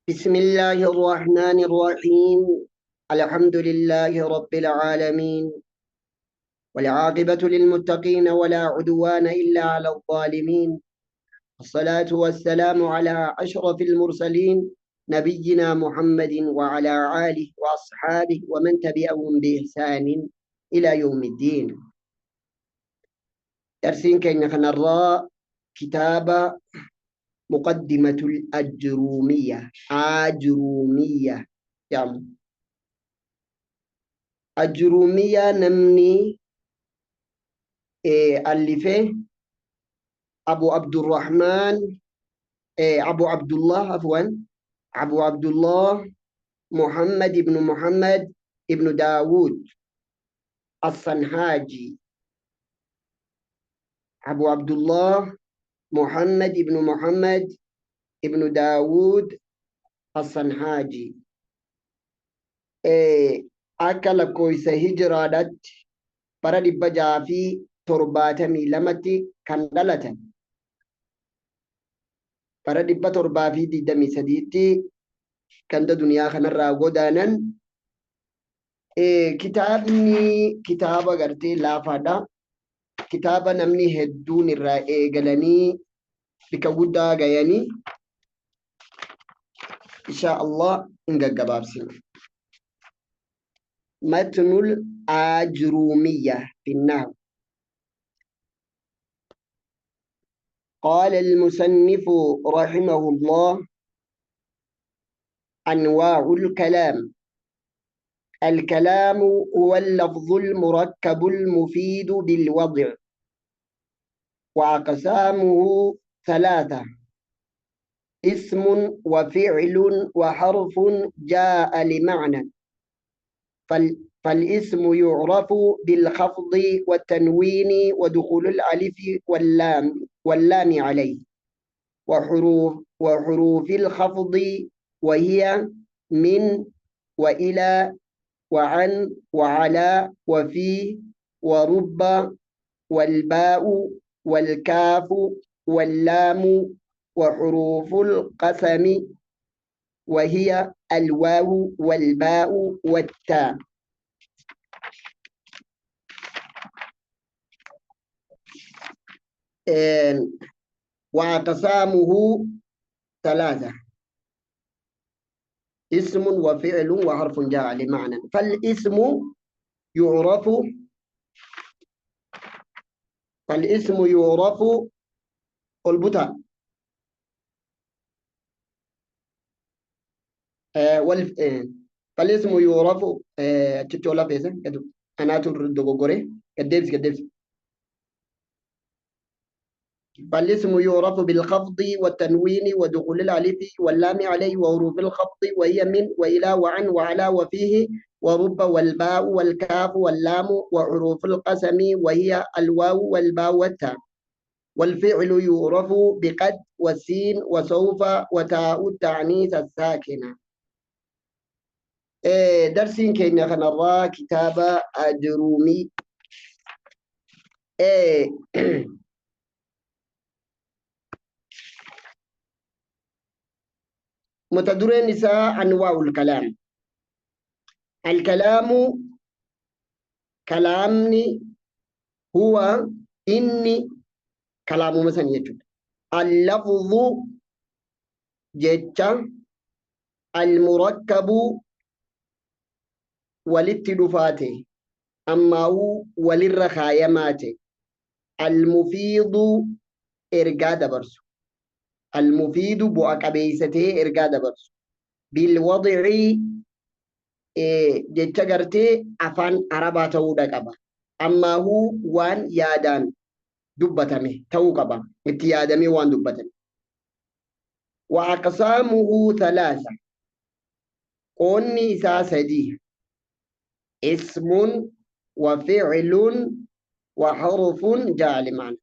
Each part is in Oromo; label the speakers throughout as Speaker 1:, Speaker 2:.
Speaker 1: بسم الله الرحمن الرحيم. الحمد لله رب العالمين، والعاقبة للمتقين، ولا عدوان إلا على الظالمين. الصلاة والسلام على أشرف المرسلين، نبينا محمد وعلى آله وأصحابه ومن تبعهم بإحسان إلى يوم الدين. درسين كأن نرى كتاب مقدمة الأجرومية، أجرومية يعني أجرومية نمني إيه ألفه أبو عبد الرحمن، إيه أبو عبد الله، عفوا، أبو عبد الله محمد بن محمد ابن داود الصنهاجي. أبو عبد الله محمد بن محمد ابن داود الصنهاجي. إيه akka lakkoofsa hijiraadhaatti bara 672tti kan dhalatan, bara 723tti ganda duniyaa kanarraa godaanan. Kitaabni kitaaba gartee laafaadha. Kitaaba namni hedduun irraa eegalanii bika guddaa gayanii, insha Allah hin gaggabaabsina. متن الآجرومية في النحو. قال المصنف رحمه الله: أنواع الكلام. الكلام هو اللفظ المركب المفيد بالوضع، وأقسامه ثلاثة: اسم وفعل وحرف جاء لمعنى. فالاسم يعرف بالخفض والتنوين ودخول الألف واللام عليه، وحروف الخفض وهي من وإلى وعن وعلى وفي ورب والباء والكاف واللام، وحروف القسم وهي الواو والباء والتاء. وأقسامه ثلاثة: اسم وفعل وحرف جاء لمعنى. فالاسم يعرف البتاء فالاسم يعرف تشولا فيسن كدو أنا ترد غوري كدبس كدبس. فالاسم يعرف بالخفض والتنوين ودخول الألف واللام عليه وحروف الخفض وهي من وإلى وعن وعلى وفيه ورب والباء والكاف واللام، وحروف القسم وهي الواو والباء والتاء. والفعل يعرف بقد والسين وسوف وتاء التعنيث الساكنة. درسين كنا خنرى كتاب أجرومي. متدرين نساء أنواع الكلام. الكلام كلامني هو إني كلام مثلا يجد اللفظ جتا المركب وللتلفاته أما هو وللرخايماته المفيد إرقاد برسو، المفيد بؤكبيسته إرقاد برسو بالوضع jecha gartee afaan arabaa ta'uudha qaba. Ammaahuu waan yaadaan dubbatame ta'uu qaba. Itti yaadamee waan dubbatame. Wa aqsaamuhu thalaatha. Qoonni isaa sadii. Ismun wa fi'lun wa harfun jaa limaana.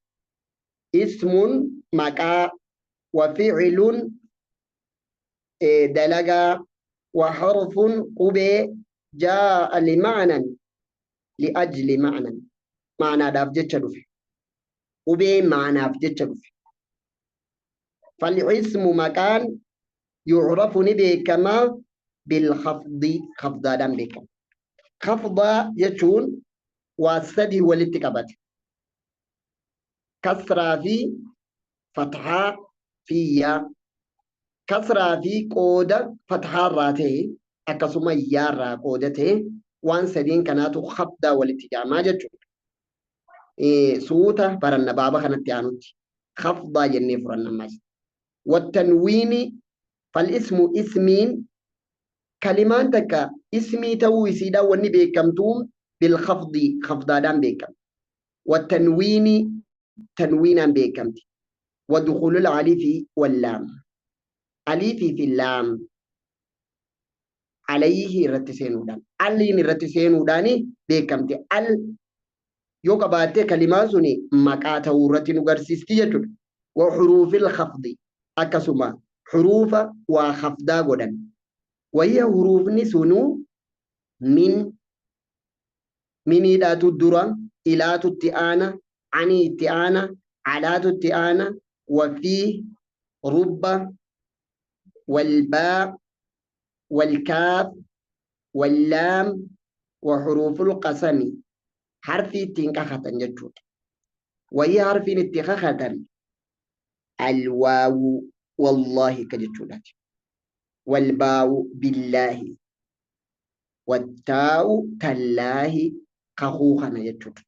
Speaker 1: Ismun maqaa, wa fi'lun dalagaa, وحرف قبي جاء لمعنى لأجل معنى معنى داف جتشدف قبي معنى داف جتشدف. فالاسم مكان Yu'rafu ni beekama bilkhafdi khafdaadhaan beekama. Khafdaa jechuun waa sadii walitti qabate. Kasraa fi fathaa fi yaa. Kasraa fi qooda fathaa irraa ta'e akkasuma yaa irraa qooda ta'e waan sadiin kanaatu khafdaa walitti jedhamaa jechuudha. Suuta baranna baaba kanatti aanutti khafdaa jennee furanna ammas. Wattanwiini fal ismu ismiin kalimaan takka ismii ta'uu isiidhaan wanni beekamtuun bilkhafdi khafdaadhaan beekamti. Wattanwiini tanwiinaan beekamti. Wadukhulul alifi wallaam aliifii fi laam alayhi irratti seenuudhaan aliin irratti seenuudhaan beekamti. Al yoo qabaatte kalimaan suni maqaa ta'uu irratti nu garsiisti jechuudha. Wa huruufil khafdi akkasuma huruufa waa khafdaa godhan. Wahiya huruufni sunuu min miniidhaatu dura, ilaatu itti aana, anii itti aana, alaatu itti aana, wa fii, rubba, walbaa, walkaaf, wallaam, wa huruuful qasami harfii ittiin kakatan jechuudha. Wayii harfiin itti kakatan alwaawu wallaahi akka jechuudhaati. Walbaa'u billaahi wattaa'u tallaahi kakuu kana jechuudha.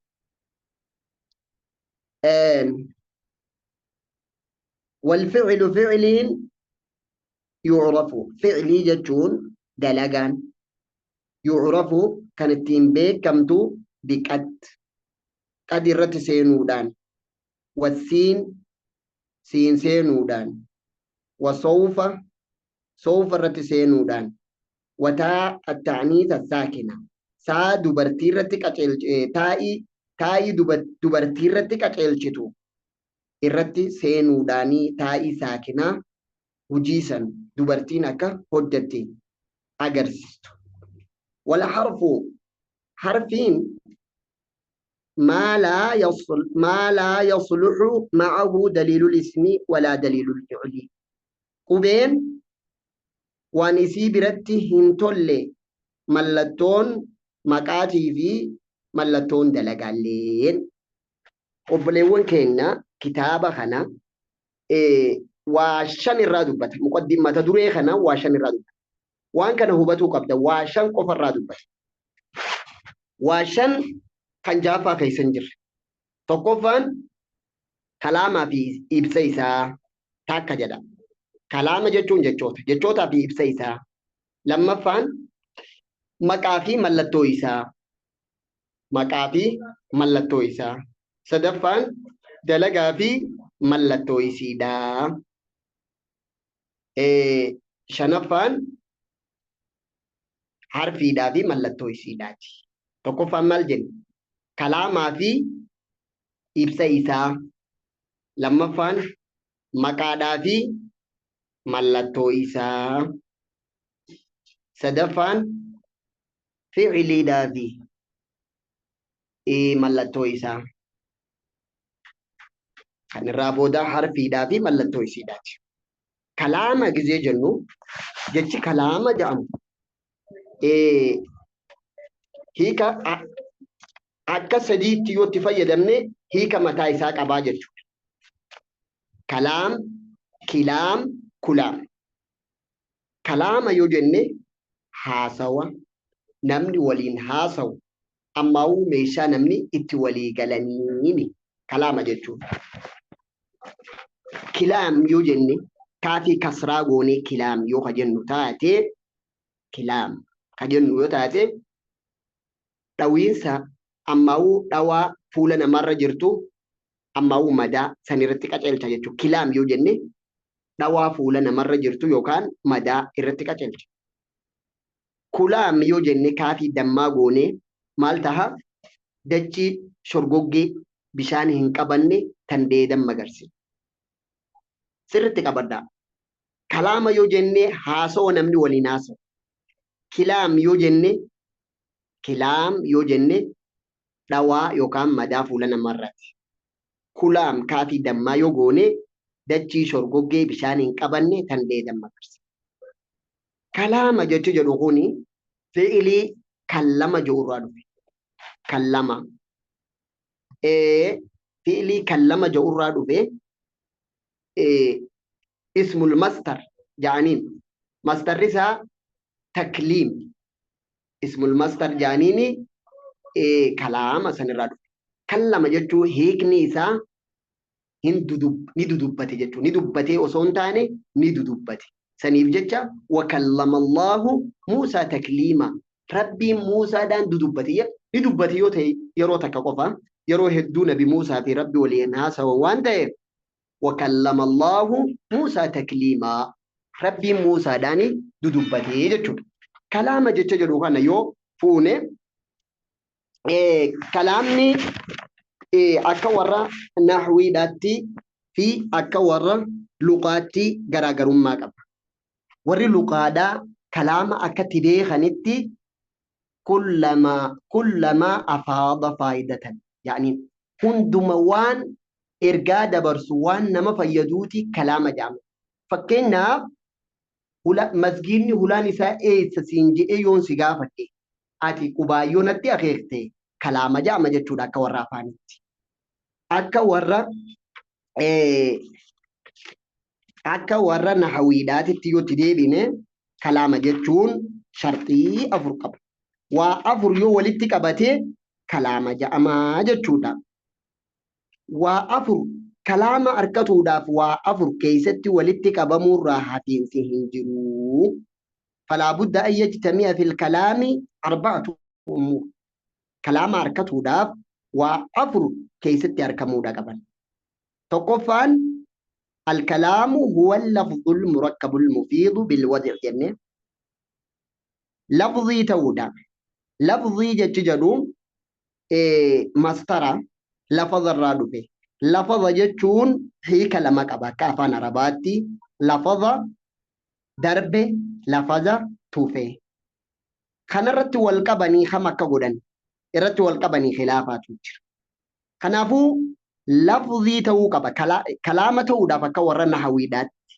Speaker 1: Walfi'lu fi'liin yu'rafu fi'lii jechuun dalagaan yu'rafu kan ittiin beekamtu biqad qad irratti seenuudhaan wassiin siin seenuudhaan wasawfa sawfa irratti seenuudhaan wataa atta'niisa saakina saa dubartii irratti taa'ii taa'ii dubartii irratti qaceelchitu irratti seenuudhaanii taa'ii saakinaa hujii san dubartiin akka hojjatte agarsiistu. Wal harfu harfiin maa laa yasluxu ma'ahu daliilul ismi walaa daliilul fi'li. Qubeen waan isii biratti hin tolle mallattoon maqaatii fi mallattoon dalagaalleen. Obboleewwan keenya kitaaba kana waa shan irraa dubbata. Muqaddim mata duree kana waa shan irraa dubbata. Waan kana hubatuu qabda. Waa shan qofa irraa dubbata. Waa shan kan jaaffaa keessa hin jirre. Tokkoffaan kalaamaa fi ibsa isaa takka jedha. Kalaama jechuun jechoota. Jechootaa fi ibsa isaa. Lammaffaan maqaa fi mallattoo isaa. Maqaa fi mallattoo isaa. Sadaffaan dalagaa fi mallattoo isiidha. Shanaffaan harfiidhaa fi mallattoo isiidhaati. Tokkoffaan maal jenna? Kalaamaa fi ibsa isaa. Lammaffaan maqaadhaa fi mallattoo isaa. Sadaffaan fi'iliidhaa fi mallattoo isaa. Kan irraa boodaa harfiidhaa fi mallattoo isiidhaati. Kalaama gizee jennu jechi kalaama jedhamu hiika akka sadiitti yoo itti fayyadamne hiika mataa isaa qabaa jechuudha. Kalaam, kilaam, kulaam. Kalaama yoo jenne haasawa namni waliin haasawu ammaawuu meeshaa namni itti walii galaniini kalaama jechuudha. Kilaam yoo jenne kaafii kasraa goonee kilaam yoo ka jennu taate kilaam ka jennu yoo taate dhawiinsa ammaawuu dhawaa fuula namarra jirtu ammaawuu madaa san irratti qaceelcha jechuudha. Kilaam yoo jenne dhawaa fuula namarra jirtu yookaan madaa irratti qaceelcha. Kulaam yoo jenne kaafii dammaa goonee maal taha? Dachii shorgoggee bishaan hin qabanne tan dheedan magarsi. Sirritti qabadhaa. Kalaama yoo jenne haasawa namni waliin haasawu. Kilaam yoo jenne kilaam yoo jenne dhawaa yookaan madaa fuula namarratti. Kulaam kaafii dammaa yoo goone dachii shorgoggee bishaan hin qabanne tan dheedan magarsi. Kalaama jechi jedhu kuni fi'ilii kallama jedhu irraa dhufe. Kallama. Fi'ilii kallama jedhu irraa dhufe ismul mastar jedhaniin. Mastarri isaa takliim. Ismul mastar jedhaniini kalaama sanirraa dhufe. Kallama jechuun hiikni isaa ni dudubbate jechuudha. Ni dubbatee osoo hin taane ni dudubbate. Saniif jecha wakallama Allahu Muusaa takliima. Rabbiin Muusaadhaan dudubbate. Ni dubbate yoo ta'e yeroo takka qofa. Yeroo hedduu Nabi Muusaa fi Rabbi waliin haasawan waan ta'eef wakallama Allahu Muusaa takliima. Rabbiin Muusaadhaan dudubbate jechuudha. Kalaama jecha jedhu kana yoo fuune kalaamni akka warra nahwiidhaatti fi akka warra luqaatti garaagarummaa qaba. Warri luqaadhaa kalaama akkatti beekanitti kullamaa afaada faayidatan yaani hunduma waan ergaa dabarsu waan nama fayyaduuti kalaama jedhama. Fakkeenyaaf masgiidni hulaan isaa eessa siin jedhee yoon si gaafadhe ati qubaayyoo natti akeekte kalaama jedhama jechuudha akka warra afaanitti. Akka warra nahawiidhaatitti yoo itti deebine kalaama jechuun sharxii afur qaba. Waa afur yoo walitti qabate kalaama jedhamaa jechuudha. Waa afur kalaama harkatuudhaaf waa afur keessatti walitti qabamuurraa hafiinsi hin jiru. Falaa budda an yajtami'a fil kalaami arba'atu umuur. Kalaama harkatuudhaaf waa afur keessatti argamuudha qaban. Tokkoffaan alkalaamu huwa lafzul murakkabul mufiidu bil wadi' jenne lafzii ta'uudha. Lafzii jechi jedhu mastara lafaza irraa dhufe. Lafaza jechuun hiika lama qaba akka afaan Arabaatti lafaza darbe lafaza tufe. Kanarratti wal qabanii kam akka godhan irratti wal qabanii khilaafaatu jira. Kanaafuu lafzii ta'uu qaba. Kalaama ta'uudhaaf akka warra nahawiidhaatti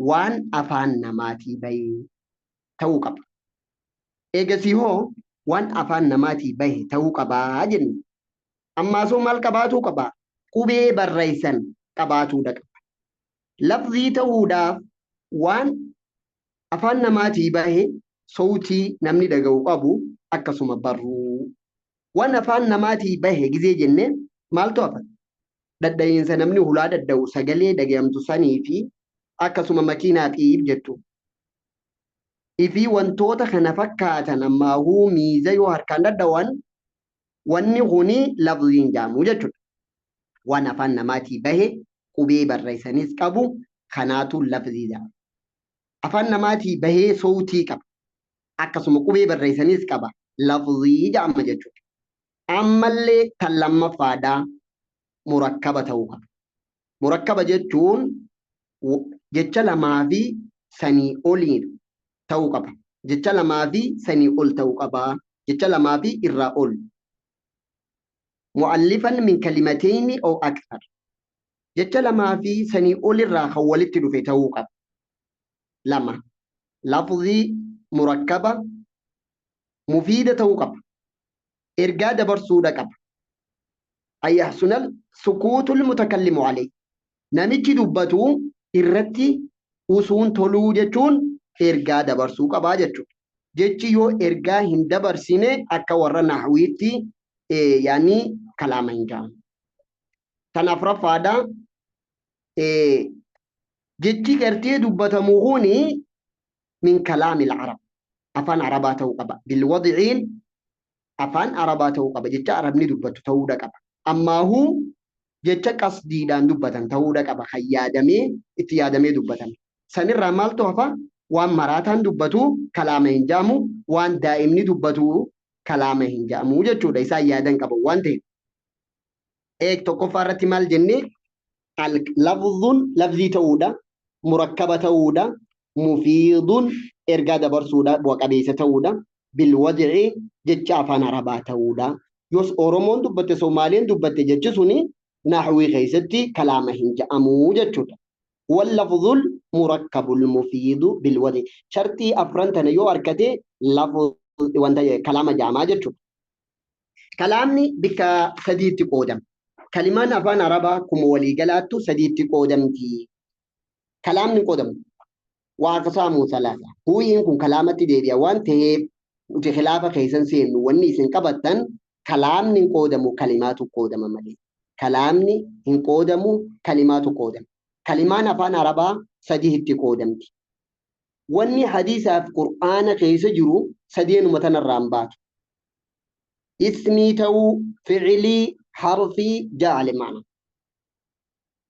Speaker 1: waan afaan namaatii bahe ta'uu qaba. Eegasii hoo waan afaan namaatii bahe ta'uu qabaa jenna. Ammaasoo maal qabaatuu qaba? Qubee barreessan qabaatuudha qaba. Lafzii ta'uudhaaf waan afaan namaatii bahe sowtii namni dhaga'u qabu akkasuma barruu. Waan afaan namaatii bahe gizee jenne maaltu hafa? Dhadha'iinsa namni hulaa dhadha'u sagalee dhaga'amtu sanii fi akkasuma makiinaa xiib jettu. Ifii wantoota kana fakkaatan ammaahuu miiza yoo harkaan dhadhawan wanni kuni lafziin jedhamu jechuudha. Waan afaan namaatii bahe qubee barreessanis qabu kanaatu lafzii jedhama. Afaan namaatii bahee sowtii qaba. Akkasuma qubee barreessanis qaba. Lafzii jedhama jechuudha. Ammallee tan lammaffaadhaa murakkaba ta'uu qaba. Murakkaba jechuun jecha lamaa fi sanii olii ta'uu qaba. Jecha lamaa fi sanii ol ta'uu qaba. Jecha lamaa fi irraa ol. Mu'allifan min kalimatayni aw akthar. Jecha lamaa fi sanii ol irraa kan walitti dhufe ta'uu qaba. Lama. Lafzii murakkaba mufiida ta'uu qaba. Ergaa dabarsuudha qaba. Ayyahsunal sukuutul mutakallimu alayhi. Namichi dubbatu irratti usuun toluu jechuun ergaa dabarsuu qabaa jechuudha. Jechi yoo ergaa hin dabarsine akka warra nahwiitti yaani kalaama hin jedhamu. Tan afuraffaadha. Jechi gartee dubbatamu kuni min kalaamil arab. Afaan arabaa ta'uu qaba. Bilwadiciin afaan arabaa ta'uu qaba. Jecha arabni dubbatu ta'uudha qaba. Ammaahuu jecha qasdiidhaan dubbatan ta'uudha qaba. Kan yaadamee itti yaadamee dubbatame. Sanirraa maaltu hafa? Waan maraataan dubbatu kalaama hin jedhamu. Waan daa'imni dubbatu kalaama hin jedhamu jechuudha. Isaan yaadan qaban waan ta'eef. Eeg tokkoffaa irratti maal jennee? Lafzuun lafzii ta'uudha. Murakkaba ta'uudha. Mufiiduun ergaa dabarsuudha. Bu'a qabeessa ta'uudha. Bilwadci jecha afaan arabaa ta'uudha. Yoos Oromoon dubbatte Soomaaleen dubbatte jechi suni nahwii keessatti kalaama hin jedhamu jechuudha. Wallafzul murakkabul mufiidu bilwadi. Shartii afran tana yoo argate lafu wanta kalaama jaamaa jechuudha. Kalaamni bikka sadiitti qoodama. Kalimaan afaan Arabaa kuma waliigalaattu sadiitti qoodamti. Kalaamni qoodamu waaqsaamu salaasa. Huuyiin kun kalaamatti deebi'a waan ta'eef nuti khilaafa keessan seennu wanni isin qabattan kalaamni hin qoodamu kalimaatu qoodama malee. Kalaamni hin qoodamu kalimaatu qoodama. Kalimaan afaan Arabaa sadiitti qoodamti. Wanni hadiisaaf Qur'aana keessa jiru sadeenuma tanarraa hin baatu. Ismii ta'uu, fi'ilii, harfii, jaale maana.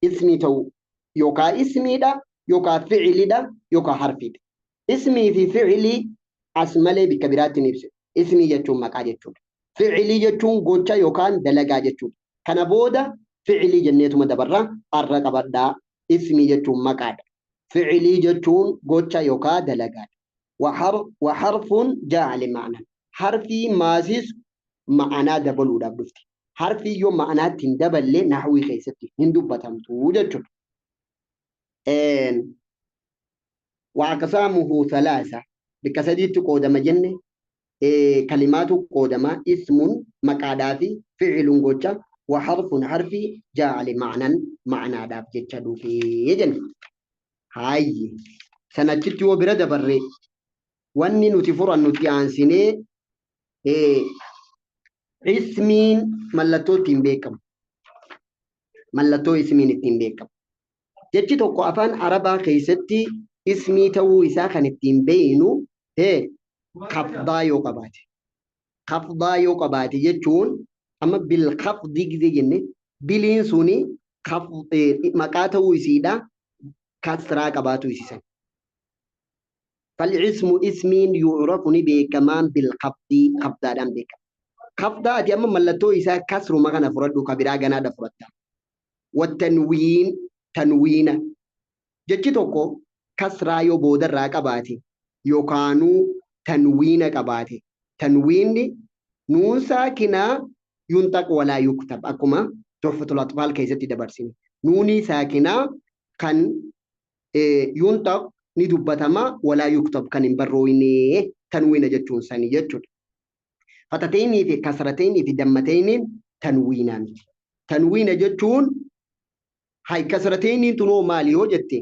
Speaker 1: Ismii ta'uu yookaan ismiidha yookaan fi'ilidha yookaan harfiidha. Ismii fi fi'ilii as malee bikka biraatti hin ibsinu. Ismii jechuun maqaa jechuudha. Fi'ilii jechuun gocha yookaan dalagaa jechuudha. Kana booda fi'ilii jenneetuma dabarra arra qabadhaa. Ismii jechuun maqaadha. Fi'ilii jechuun gocha yookaan dalagaadha. Wa harfun jaale ma'ana. Harfii maasis ma'anaa dabaluudhaaf dhufte. Harfii yoo ma'anaatti hin daballe nahwii keessatti hin dubbatamtu jechuudha. Wa aqsaamuhu thalaasa. Bikka sadiitti qoodama jenne kalimaatu qoodama ismun maqaadhaa fi fi'ilun gocha wa harfun harfi jaale ma'anan ma'anaadhaaf jecha dhufee jenne. Haayyi sanachitti yoo bira dabarre wanni nuti furannu itti aansinee ismiin mallattoo ittiin beekamu. Mallattoo ismiin ittiin beekamu. Jechi tokko afaan Arabaa keessatti ismii ta'uu isaa kan ittiin beeknu khafdaa yoo qabaate. Khafdaa yoo qabaate jechuun amma bil khafdii gizee jenne biliin suni maqaa ta'uu isiidha kasraa qabaatu isisan. Fal'ismu ismiin yu'rafu ni beekamaan bil khafdii khafdaadhaan beekama. Khafdaa ati amma mallattoo isaa kasruma kana fudhadhu ka biraa ganaadha fudhatta. Wattanwiin tanwiina jechi tokko kasraa yoo boodarraa qabaate yookaanuu tanwiina qabaate tanwiinni nuun saakinaa yuntaq walaa yuktab akkuma tuhfatul atfaal keessatti dabarsine nuunii saakinaa kan yuntaq ni dubbatama walaa yuktab kan hin barrooyne tanwiina jechuun sanii jechuudha. Fatateenii fi kasrateenii fi dammateeniin tanwiinaa miti. Tanwiina jechuun hay kasrateeniin tunoo maali yoo jette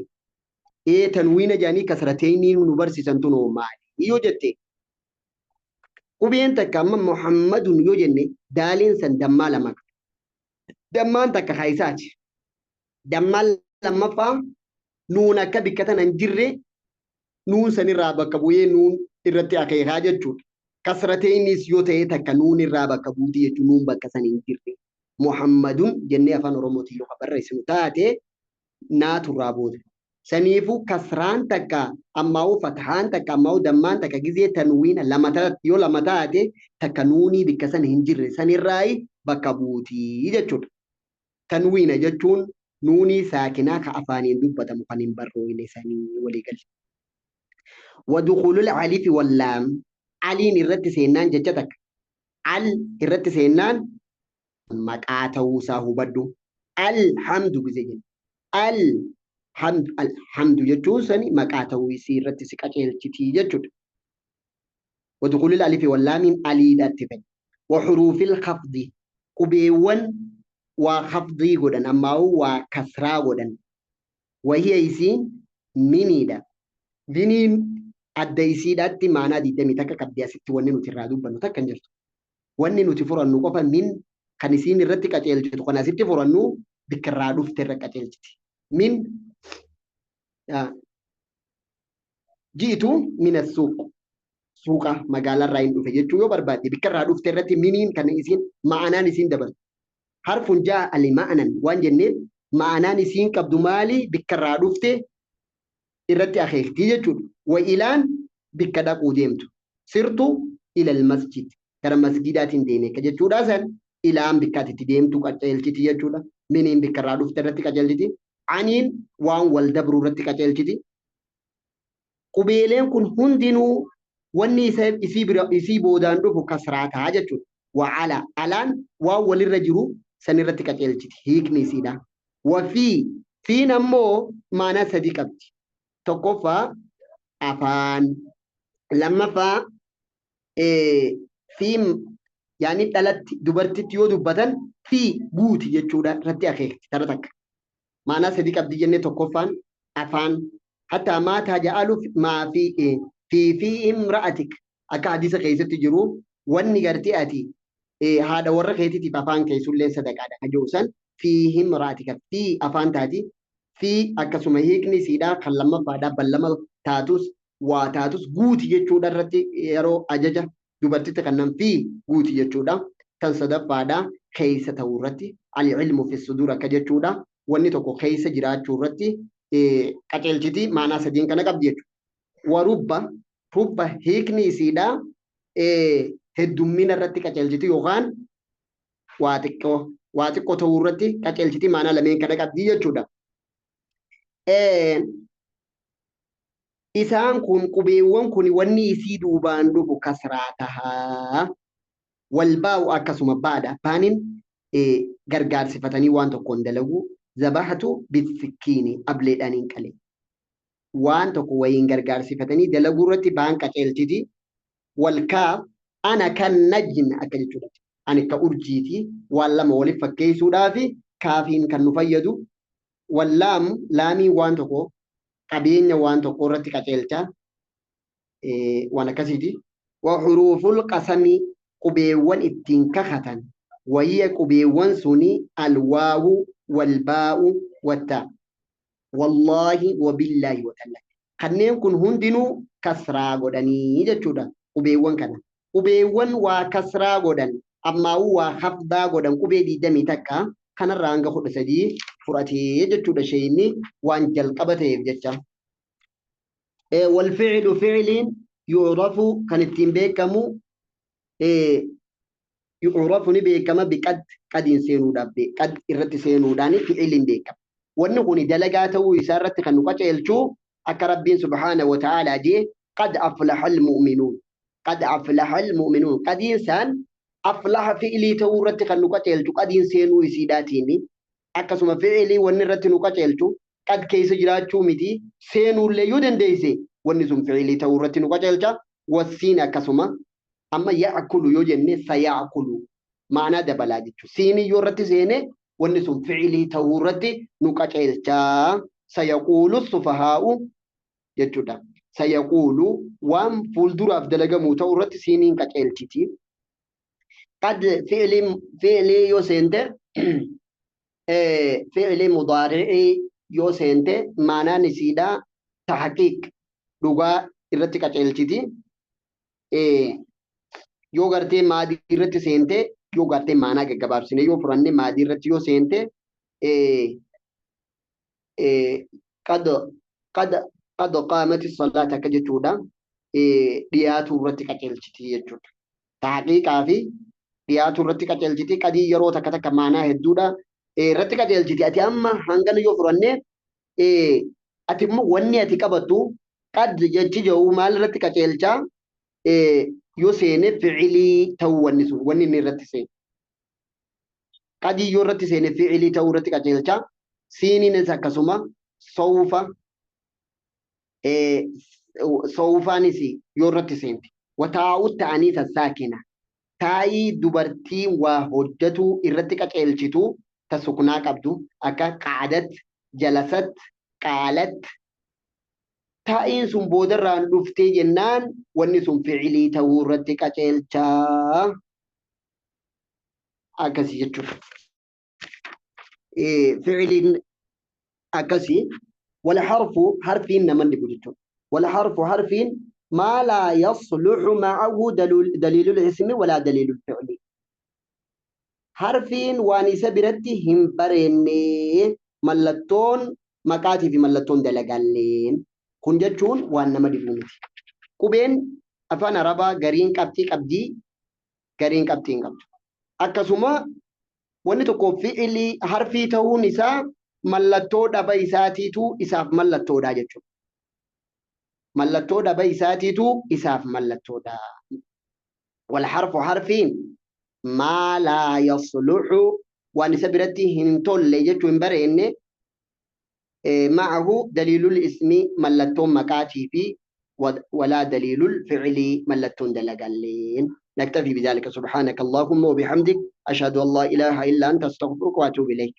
Speaker 1: tanwiina jedhanii kasrateeniin nu barsiisan tunoo maali yoo jette qubeen takka amma Muhammadun yoo jenne daaliin san dammaa lama qaba. Dammaan takka haayisaati. Dammaan lammaffaa nuun akka bikka tana hin jirre nuun sanirraa bakka bu'ee nuun irratti akeekaa jechuudha. Kasrateenis yoo ta'e takka nuun irraa bakka buuti jechuun nuun bakka san hin jirre. Muhammadun jennee afaan Oromootiin yoo barreessinu taate naaturraa booda. Saniifuu kasraan takka ammaa'uu fathaan takka ammaa'uu dammaan takka gizee tanwiina lama yoo lama taate takka nuunii bikka san hin jirre sanirraayi bakka buutii jechuudha. Tanwiina jechuun nuunii saakinaa ka afaaniin dubbatamu kan hin barrooyne sanii walii galle. Wadukhulul alifi wallaam aliin irratti seennaan jecha takka al irratti seennaan maqaa ta'uusaa hubadhu. Alhamdu gizee jenna. Alhamdu alhamdu jechuun sani maqaa ta'uu isii irratti si qajeelchitii jechuudha. Wadukhulul alifi wallaamiin aliidhaatti fa'i. Wa huruufil khafdi qubeewwan waa khafdii godhan ammaa'uu waa kasraa godhan. Wahiya isiin miniidha. Miniin adda isiidhaatti maanaa 21 qabdi asitti wanni nuti irraa dubbannu takka hin jirtu. Wanni nuti furannu qofa min kan isiin irratti qajeelchitu kan asitti furannu bikka irraa dhufte irra qajeelchiti. Min ji'itu mina suuq suuqa magaalarraa hin dhufe jechuu yoo barbaadde bikka irraa dhufte irratti miniin kan isiin ma'anaan isiin dabartu. Harfun jaa li ma'anan waan jenneef ma'anaan isiin qabdu maali bikka irraa dhufte irratti akeekti jechuudha. Wa ilaan bikka dhaquu deemtu. Sirtu ilal masjid gara masgidaatiin deeme akka jechuudha san ilaan bikka ati itti deemtu qajeelchiti jechuudha. Miniin bikka irraa dhufte irratti qajeelchiti. Aniin waan wal dabru irratti qajeelchiti. Qubeeleen kun hundinuu wanni isii bira isii boodaan dhufu kasraa ta'a jechuudha. Wa ala alaan waan walirra jiru san irratti qajeelchiti hiikni isiidha. Wa fii fiin ammoo maanaa sadi qabdi. Tokkoffaa afaan, lammaffaa fi yaani dhalatti dubartitti yoo dubbatan fi guuti jechuudha irratti akeekti tara takka. Maanaa sadii qabdi jennee tokkoffaan afaan hatta maa taja'alu maa fi fi fi imra'atik akka hadiisa keessatti jiru wanni gartee ati haadha warra keetiitiif afaan keessullee sadaqaadha kan jiru san fi imra'atika fi afaan taati fi akkasuma hiikni isiidhaa kan lammaffaadhaa ballama taatus waa taatus guuti jechuudha irratti yeroo ajaja dubartitti kannan fi guuti jechuudha. Tan sadaffaadhaa keessa ta'uu irratti al-ilmu fi sudur akka jechuudha. Wanni tokko keessa jiraachuu irratti qaceelchiti maanaa sadiin kana qabdi jechuudha. Warubba rubba hiikni isiidhaa heddummina irratti qaceelchiti yookaan waa xiqqoo waa xiqqoo ta'uu irratti qaceelchiti maanaa lameen kana qabdi jechuudha. Isaan kun qubeewwan kun wanni isii duubaan dhufu kasraa tahaa. Wal baa'u akkasuma baadha. Baanin gargaarsifatanii waan tokkoon dalagu. Zabahatu bisikkiini ableedhaan hin qale. Waan tokko wayiin gargaarsifatanii dalaguu irratti baan qaceelchiti. Wal kaaf ana kan najm akka jechuudha. Ani akka urjiiti waan lama waliif fakkeessuudhaafi kaafiin kan nu fayyadu. Wal laam laamiin waan tokko qabeenya waan tokko irratti qaceelcha waan akkasiiti. Wa huruuful qasami qubeewwan ittiin kakatan wahiya qubeewwan suni alwaawu walbaa'u wattaa wallaahi wabillaahi watallaahi kanneen kun hundinuu kasraa godhanii jechuudha qubeewwan kana. Qubeewwan waa kasraa godhan ammaa'uu waa hafdaa godhan qubee 21 kanarraa hanga 13 fudhatee jechuudha sheeyni waan jalqaba ta'eef jecha. Walfi'lu fi'liin yu'rafu kan ittiin beekamu yu'rafu ni beekama biqad qadiin seenuudhaaf qad irratti seenuudhaan fi'liin beekama. Wanni kun dalagaa ta'uu isaa irratti kan nu qaceelchu akka Rabbiin subhaanahu wa ta'aalaa jee qad aflaha almu'minuun qad aflaha almu'minuun qadiin isaan aflaha fi'lii ta'uu irratti kan nu qaceelchu qadiin seenuu isiidhaatiin akkasuma fi'lii wanni irratti nu qaceelchu qad keessa jiraachuu miti seenuullee yoo dandeesse wanni sun fi'lii ta'uu irratti nu qaceelcha. Wassiin akkasuma amma ya'kulu yoo jenne saya'kulu ma'anaa dabalaa jechuudha. Siinii yoo irratti seene wanni sun fi'lii ta'uu irratti nu qaceelcha. Sayaquulu sufahaa'u jechuudha. Sayaquulu waan fuulduraaf dalagamuu ta'uu irratti siiniin qaceelchiti. Qad fi'lii yoo seente fi'lii mudaari'ii yoo seente maanaan isiidhaa tahqiiq dhugaa irratti qaceelchiti. Yoo gartee maadii irratti seente yoo gartee maanaa gaggabaabsine yoo furanne maadii irratti yoo seente qad qad qad qaamati salaata akka jechuudha dhiyaatuu irratti qaceelchiti jechuudha. Tahqiiqaa fi dhiyaatuu irratti qaceelchiti qadii yeroo takka takka maanaa hedduudha irratti qaceelchiti. Ati amma hangana yoo furanne ati immoo wanni ati qabattu qad jechi jedhu maal irratti qaceelchaa yoo seene fi'ilii ta'uu wanni sun wanni inni irratti seene. Qadii yoo irratti seene fi'ilii ta'uu irratti qaceelchaa. Siiniinis akkasuma sawfa sawfaanis yoo irratti seente. Wataa'u ta'anii sassaakina. Taa'ii dubartiin waa hojjetu irratti qaceelchitu ta suknaa qabdu akka qaadat, jalasat, qaalat. Taa'iin sun boodarraan dhuftee jennaan wanni sun fi'ilii ta'uu irratti qaceelchaa. Akkasii jechuudha. Fi'iliin akkasii wal harfu harfiin nama dhibu jechuudha. Wal harfu harfiin maa laa yasluxu ma'ahu daliilul ismi walaa daliilul fi'li. Harfiin waan isa biratti hin bareenne mallattoon maqaatii fi mallattoon dalagaalleen kun jechuun waan nama dhibu miti. Qubeen afaan Arabaa gariin qabxii qabdii gariin qabxii hin qabdu. Akkasuma wanni tokko fi'ilii harfii ta'uun isaa mallattoo dhaba isaatiitu isaaf mallattoodha jechuudha. Mallattoo dhaba isaatiitu isaaf mallattoodha. Wal harfu harfiin maa laa yasluxu waan isa biratti hin tolle jechuu hin bareenne Ma'ahu daliilul ismi mallattoon maqaatii fi walaa daliilul fi'lii mallattoon dalagalleen. نكتفي بذلك. سبحانك اللهم وبحمدك، أشهد أن لا إله إلا أنت، أستغفرك وأتوب إليك.